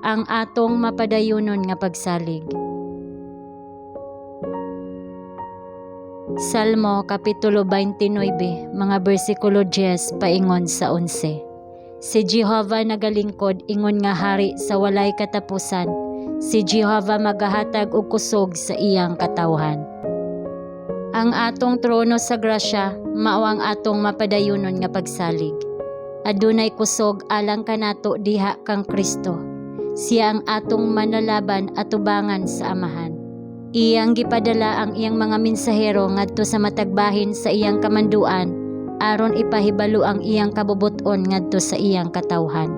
Ang atong mapadayonon nga pagsalig. Salmo Kapitulo 29, mga bersikulo 10 paingon sa 11. Si Jehova nagalingkod ingon nga hari sa walay katapusan. Si Jehova magahatag og kusog sa iyang katawhan. Ang atong trono sa grasya mao ang atong mapadayonon nga pagsalig. Adunay kusog alang kanato diha kang Kristo. Siya ang atong manlalaban atubangan sa Amahan. Iyang gipadala ang iyang mga mensahero ngadto sa matag bahin sa iyang kamanduan aron ipahibalo ang iyang kabubut-on ngadto sa iyang katawhan.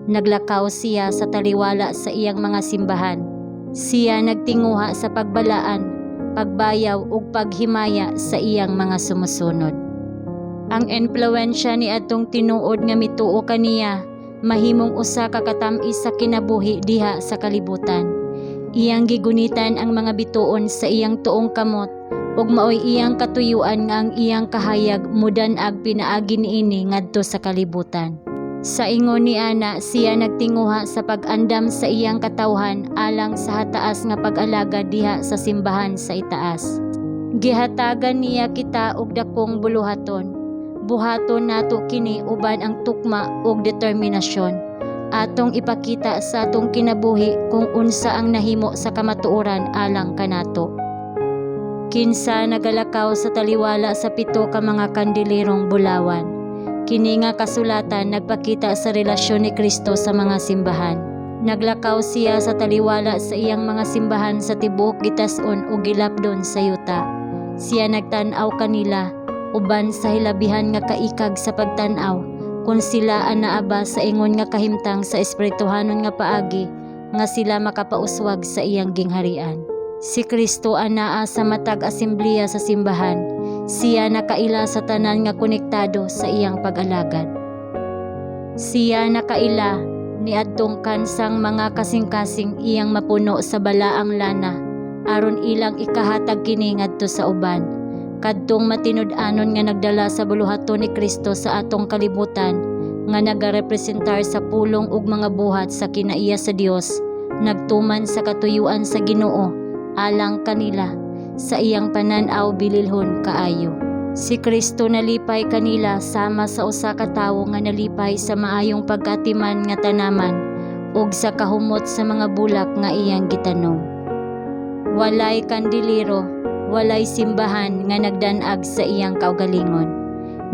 Naglakaw siya sa taliwala sa iyang mga simbahan. Siya nagtinguha sa pagbalaan, pagbayaw ug paghimaya sa iyang mga sumusunod. Ang impluwensya ni atong tinuod nga mituo kaniya mahimong usa ka katam-is sa kinabuhi diha sa kalibutan. Iyang gigunitan ang mga bituon sa iyang tuong kamot ug maoy iyang katuyuan nga ang iyang kahayag mudan-ag pinaagi niini ngadto sa kalibutan. Sa ingon ni ana, siya nagtinguha sa pag-andam sa iyang katawhan alang sa hataas nga pag-alagad diha sa simbahan sa itaas. Gihatagan niya kita og dakong buluhaton. Buhaton nato kini uban ang tukma ug determinasyon. Atong ipakita sa atong kinabuhi kung unsa ang nahimo sa kamatuoran alang kanato. Kinsa nagalakaw sa taliwala sa pito ka mga kandilerong bulawan? Kini nga kasulatan nagpakita sa relasyon ni Kristo sa mga simbahan. Naglakaw siya sa taliwala sa iyang mga simbahan sa tibuok gitas-on ug gilapdon sa yuta. Siya nagtan-aw kanila uban sa hilabihan nga kaikag sa pagtan-aw kung sila anaa ba sa ingon nga kahimtang sa espirituhanon nga paagi nga sila makapauswag sa iyang gingharian. Si Kristo anaa sa matag asembleya sa simbahan. Siya nakaila sa tanan nga konektado sa iyang pag-alagad. Siya nakaila niadtong kansang mga kasing-kasing iyang mapuno sa balaang lana aron ilang ikahatag kini ngadto sa uban. Kadtong matinud-anon nga nagdala sa buluhaton ni Kristo sa atong kalibutan nga nagarepresentar sa pulong ug mga buhat sa kinaiya sa Dios, nagtuman sa katuyuan sa Ginoo alang kanila sa iyang panan-aw bililhon kaayo. Si Kristo nalipay kanila sama sa usa ka tawo nga nalipay sa maayong pagkatiman nga tanaman ug sa kahumot sa mga bulak nga iyang gitanom. Walay kandilero, walay simbahan nga nagdan-ag sa iyang kaugalingon.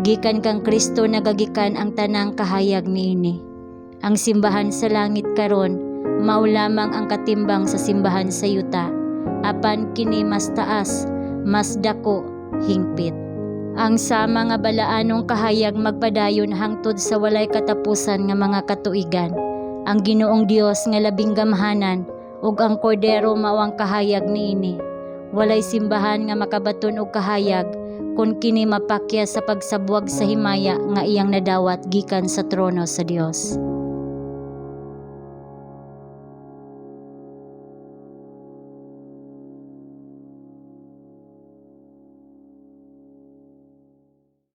Gikan kang Kristo nagagikan ang tanang kahayag niini. Ang simbahan sa langit karon mao lamang ang katimbang sa simbahan sa yuta, apan kini mas taas, mas dako, hingpit. Ang sama nga balaanong kahayag magpadayon hangtod sa walay katapusan nga mga katuigan. Ang Ginoong Dios nga labing gamhanan ug ang Kordero mao ang kahayag niini. Walay simbahan nga makabaton og kahayag kung kini mapakya sa pagsabwag sa himaya nga iyang nadawat gikan sa trono sa Dios.